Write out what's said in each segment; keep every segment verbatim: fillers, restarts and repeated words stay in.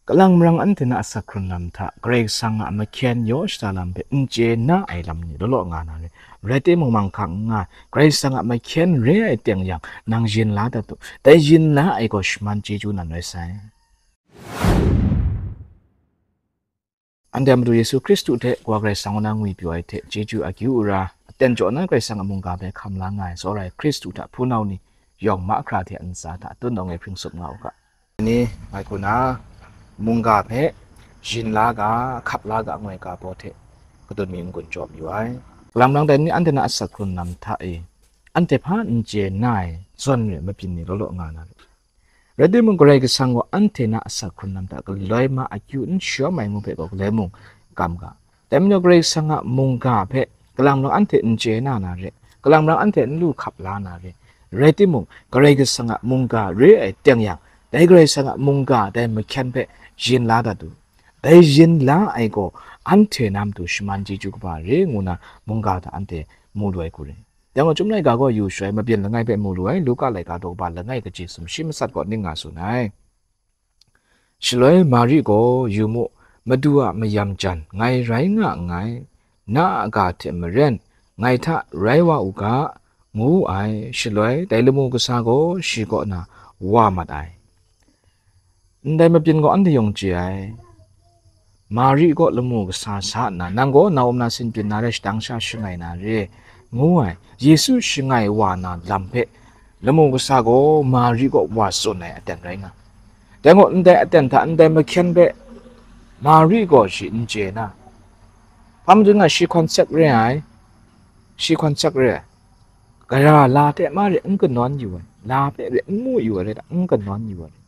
Kalang marang anhte na asak hkrun lam hta Karai Kasang a mahkyen yaw shada lam hpe n chye na ai lam ni law law nga na re. Rai timung, manghkang n nga, Karai Kasang a mahkyen re ai teng yang, nang yin la dat u. Dai yin la ai gaw shaman chyeju nan rai sai. Anhte a Madu Yesu Hkristu hte Kawa Karai Kasang kaw na ngwipyaw ai hte chyeju akyu ara, aten jaw na Karai Kasang a mungga hpe hkam la nga ai tsawra ai Hkristu hta hpunau ni, yawng mahkra hte a ntsa hta tun nawng e hpring tsup nga u ga. Ni, ngai hku na, mungga hpe yin la ga, hkap la ga ngu ai ga baw hte kadun mi n-gun jaw mayu ai. Kalang marang dai ni anhte na asak hkrun lam hta e, anhte hpa n chye na ai zawn re mabyin ni law law nga na re. Rai timung, Karai Kasang gaw anhte na asak hkrun lam hta galoi ma akyu n shayawm ai ngu hpe gaw galoi mung kam ga. Dai majaw Karai Kasang a mungga hpe kalang marang anhte n chye na na re, kalang marang anhte n lu hkap la na re. Rai timung, Karai Kasang a mungga re ai teng yang, dai Karai Kasang a mungga dai mahkyen hpe yin la dat u. Dai yin la ai gaw anhte na matu shaman chyeju kaba re ngu na mungga hta anhte mu lu ai hku ring. Dai gaw, Chyum laika gaw yu shaloi, mabyin langai hpe mu lu ai, Luka laika daw kaba langai kaji sumshi matsat gaw ning nga tsun ai. Shaloi Mari gaw, "Yu mu, Madu a mayam jan ngai rai nga nngai, na a ga hte maren ngai hta rai wa u ga," ngu wu ai. Shaloi dai lamu kasa gaw shi kaw na wa mat ai. Ndai mabyin gaw anhte yawng chye ai. Mari kaw lamu kasa sa nna, "Nang gaw na um na sin byin na re, shadang sha shangai na re," ngu ai. Yesu shangai wa na lam hpe lamu kasa gaw Mari kaw wa tsun ai aten rai nga. Dai gaw, ndai aten hta ndai mahkyen hpe Mari gaw shi n chye na, hpa majaw nga shi hkawn sek re ai, shi hkawn sek re ai. Gara la hte mare n kanawn yu ai, la hpe re n mu yu ai rai ta, n kanawn yu ai rai.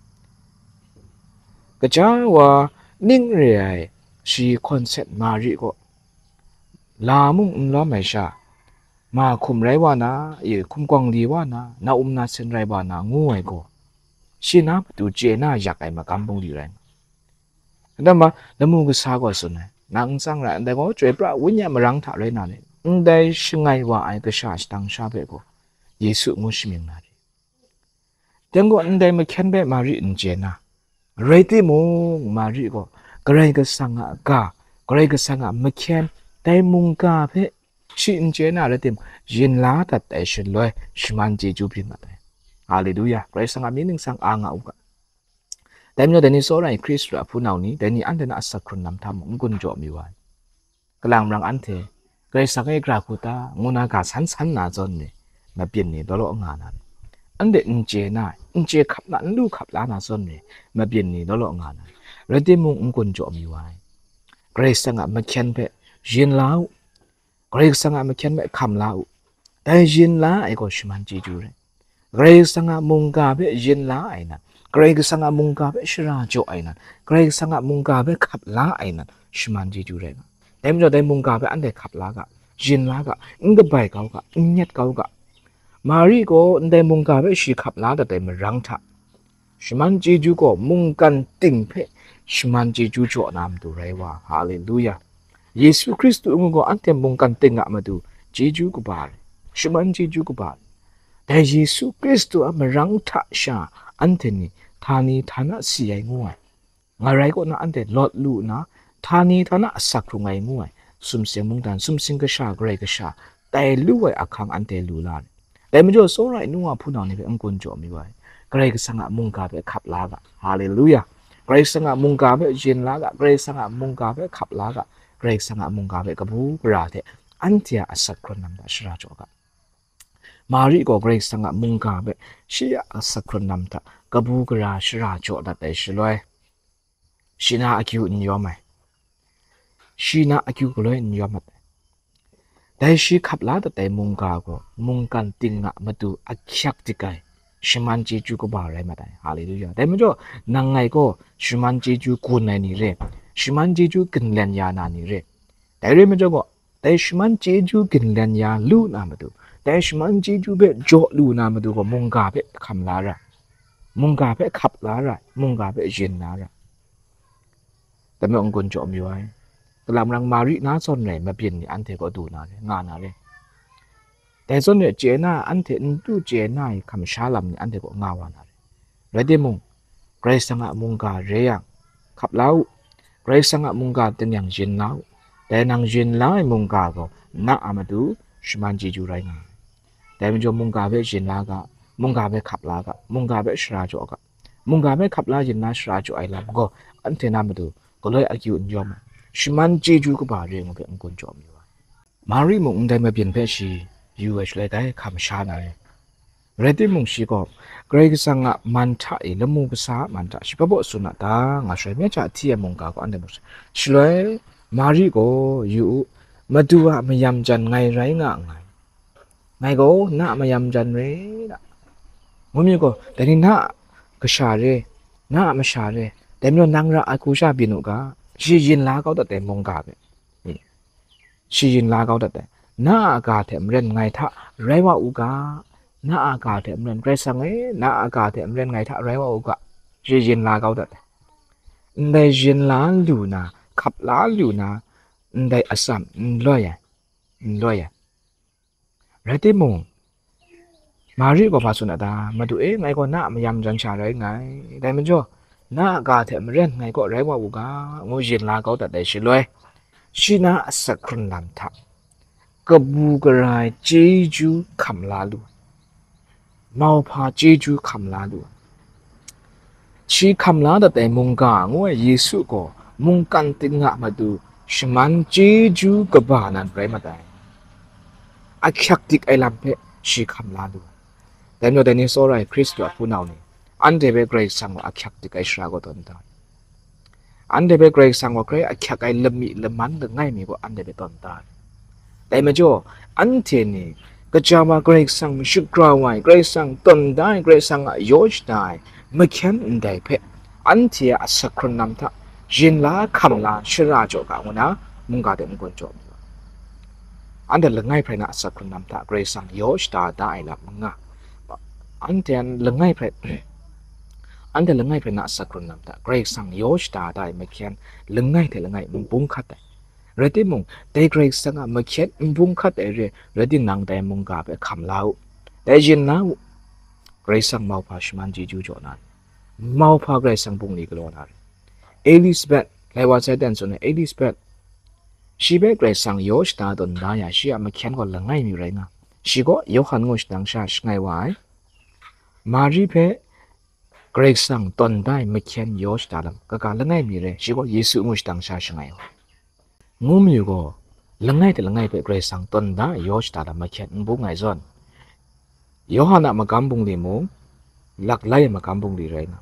Kaja wa ning re ai shi hkawn sek Mari kaw, la mung n lawm ai sha, ma hkum rai wa na, e, hkum gawng li wa na, na um na sin rai wa na, ngu ai gaw, shi na matu chye na yak ai magam bungli rai nga. Kadam ma, lamu kasa gaw tsun ai, "Nang n tsang ra, ndai gaw Chyoi pra Wenyi a marang hta rai na le, ndai shangai wa ai kasha shadang sha hpe gaw Yesu ngu shamying na re." Dai gaw, ndai mahkyen hpe Mari n chye na, rai timung, Mari gaw Karai Kasang a ga, Karai Kasang a mahkyen, dai mungga hpe shi n chye na rai timung, yin la dat ai shaloi, shaman chyeju byin mat ai. Haleluya! Karai Kasang a mying ningsang a nga u ga. Dai majaw, dai ni tsawra ai Hkristu a hpunau ni, dai ni anhte na asak hkrun lam hta mung n-gun jaw mayu ai. Kalang marang anhte, Karai Kasang e gara hku ta, ngu na ga san san na zawn re, mabyin ni law law nga na, anhte n chye na, n chye hkap na, n lu hkap la na zawn re, mabyin ni law law nga na, rai timung, n-gun jaw mayu ai. Karai Kasang a mahkyen hpe yin la u. Karai Kasang a mahkyen hpe hkam la u. Dai yin la ai gaw shaman chyeju rai. Karai Kasang a mungga hpe yin la ai nan, Karai Kasang a mungga hpe shara jaw ai nan, Karai Kasang a mungga hpe hkap la ai nan, shaman chyeju rai nga. Dai majaw, dai mungga hpe anhte hkap la ga, yin la ga, n kabai kau ga, n nyet kau ga. Mari gaw ndai mungga hpe shi hkap la dat ai marang hta, shaman chyeju gaw mungkan ting hpe shaman chyeju jaw na matu rai wa. Haleluya! Yesu Hkristu ngu gaw anhte mungkan ting a matu chyeju kaba rai, shaman chyeju kaba rai. Dai Yesu Hkristu a marang hta sha anhte ni htani htana si ai ngu ai. Nga rai kaw na, anhte lawt lu nna, htani htana asak hkrung ai ngu ai, sumsing mungdan, sumsing kasha, Karai Kasha, tai lu ai ahkang anhte lu la ai. Dai majaw, tsawra ai nu wa hpunau ni hpe n-gun jaw mayu ai. Karai Kasang a mungga hpe hkap la ga. Haleluya! Karai Kasang a mungga hpe yin la ga, Karai Kasang a mungga hpe hkap la ga, Karai Kasang a mungga hpe kabu gara hte anhte a asak hkrun lam hta shara jaw ga. Mari gaw Karai Kasang a mungga hpe shi a asak hkrun lam hta kabu gara shara jaw dat ai shaloi, shi na akyu n yawm ai, shi na akyu galoi n yawm ai. Dai shi hkap la dat ai mungga gaw mungkan ting a matu ahkyak dik ai shaman chyeju kaba rai mat ai. Haleluya! Dai majaw, nang ngai gaw shaman chyeju gun ai ni re, shaman chyeju ginlen ya na ni re. Dai rai majaw gaw, dai shaman chyeju ginlen ya lu na matu, dai shaman chyeju hpe jaw lu na matu gaw mungga hpe hkam la ra, mungga hpe hkap la ra, mungga hpe yin la ra. Dai majaw n-gun jaw mayu ai. Kalang marang Mari na zawn rai mabyin ni anhte kaw du na re, nga na re. Dai zawn re chye na, anhte n du chye na ai hkam sha lam ni anhte kaw nga wa na re. Rai timung, Karai Kasang a mungga re yang, hkap la u. Karai Kasang a mungga tingnyang yin la u. Dai nang yin la ai mungga gaw na a matu shaman chyeju rai nga ai. Dai majaw mungga hpe yin la ga, mungga hpe hkap la ga, mungga hpe shara jaw ga, mungga hpe hkap la yin la shara jaw ai lam gaw anhte na matu galoi akyu n yawm ai, shaman chyeju kaba re ngu hpe n-gun jaw mayu ai. Mari mung ndai mabyin hpe shi yu ai shaloi dai hkam sha na re. Rai timung, shi gaw Karai Kasang a man hta e lamu kasa a man hta shi hpa baw tsun a ta, nga shaloi, myacha hti ai mungga gaw anhte mung shaloi, Mari gaw, yu u, Madu a mayam jan ngai rai nga nngai. Ngai gaw na a mayam jan re da. Ngu mi gaw, dai ni na a kasha re, na a masha re, dai majaw nang ra ai hku sha byin u ga, shi yin la kau dat ai mungga hpe. Shi yin la kau dat ai. Na a ga hte maren ngai hta rai wa u ga, na a ga hte maren, Karai Kasang e, na a ga hte maren ngai hta rai wa u ga, shi yin la kau dat ai. Ndai yin la lu na, hkap la lu na, ndai atsam n loi ai, n loi ai. Rai timung, Mari gaw hpa tsun a ta? Madu e, ngai gaw na a mayam jan sha rai nngai. Dai majaw, na a ga hte maren ngai kaw rai wa u ga, ngu yin la kau dat ai shaloi, shi na a asak hkrun lam hta kabu gara ai chyeju hkam la lu ai, mauhpa chyeju hkam la lu ai. Shi hkam la dat ai mungga ngu ai Yesu gaw mungkan ting a matu shaman chyeju kaba nan rai mat ai. Ahkyak dik ai lam hpe shi hkam la lu ai. Dai majaw dai ni tsawra ai Hkristu a hpunau ni, anhte hpe Karai Kasang gaw ahkyak dik ai sara gaw tawn da. Anhte hpe Karai Kasang gaw grai ahkyak ai lami laman langai mi gaw anhte hpe tawn da ai. Dai majaw, anhte ni kaja wa Karai Kasang shagra wa ai, Karai Kasang tawn da ai, Karai Kasang a yaw shada ai mahkyen ndai hpe, anhte a asak hkrun lam hta yin la hkam la shara jaw ga ngu na, mungga de n-gun jaw mu ai. Anhte langai hprai na asak hkrun lam hta Karai Kasang yaw shada da ai lam n nga. Anhte langai hprai, anhte langai hprai na asak hkrun lam hta Karai Kasang yaw shada da ai mahkyen langai hte langai n bung hkat ai. Rai timung, dai Karai Kasang a mahkyen n bung hkat ai re, rai timung, nang dai mungga hpe hkam la u, dai yin la u. Karai Kasang mauhpa shaman chyeju jaw na re, mauhpa Karai Kasang bungli galaw na re. Elizabeth, lai wa sai dan tsun ai Elizabeth, shi hpe Karai Kasang yaw shada tawn da ya, shi a mahkyen gaw langai mi rai nga. Shi gaw Yawhan ngu shadang sha shangai wa ai. Mari hpe Karai Kasang tawn da ai mahkyen yaw shada lam kaga langai mi rai, shi gaw Yesu ngu shadang sha shangai wa ai. Ngu mayu gaw, langai hte langai hpe Karai Kasang tawn da ai yaw shada lam mahkyen n bung ai zawn, Yawhan a magam bungli mung, lak lai ai magam bungli rai nga.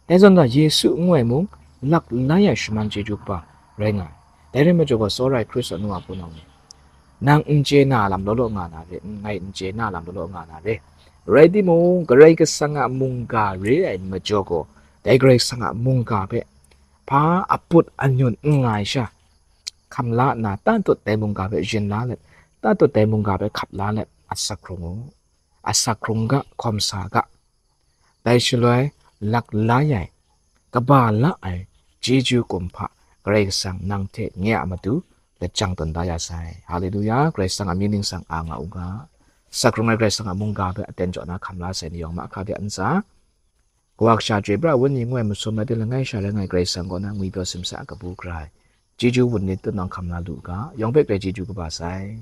Dai zawn gaw, Yesu ngu ai mung, lak lai ai shaman chyeju kaba rai nga ai. Dai rai majaw gaw, tsawra ai Hkristu a nu a hpunau ni, nang n chye na lam law law nga na re, ngai n chye na lam law law nga na re. Rai timung, Karai Kasang a mungga re ai majaw gaw, dai Karai Kasang a mungga hpe hpa aput anyun n nga ai sha, hkam la nna, tatut dai mungga hpe yin la let, tatut dai mungga hpe hkap la let, asak hkrung u, asak hkrung ga, hkawm sa ga. Dai shaloi, lak lai ai, kaba la ai chyeju kumhpa Karai Kasang nang hte nye a matu lajang tawn da ya sai. Haleluya, Karai Kasang a mying ningsang a nga u ga. Asak hkrung ai Karai Kasang a mungga hpe aten jaw na hkam la sai ni yawng mahkra de a ntsa. Kawa Kasha Chyoi Pra Wenyi ngu ai masum rai de langai sha rai nga ai Karai Kasang kaw na ngwipyaw simsa a kabu gara ai chyeju wunlit tunang hkam la lu u ga, yawng hpe grai chyeju kaba sai.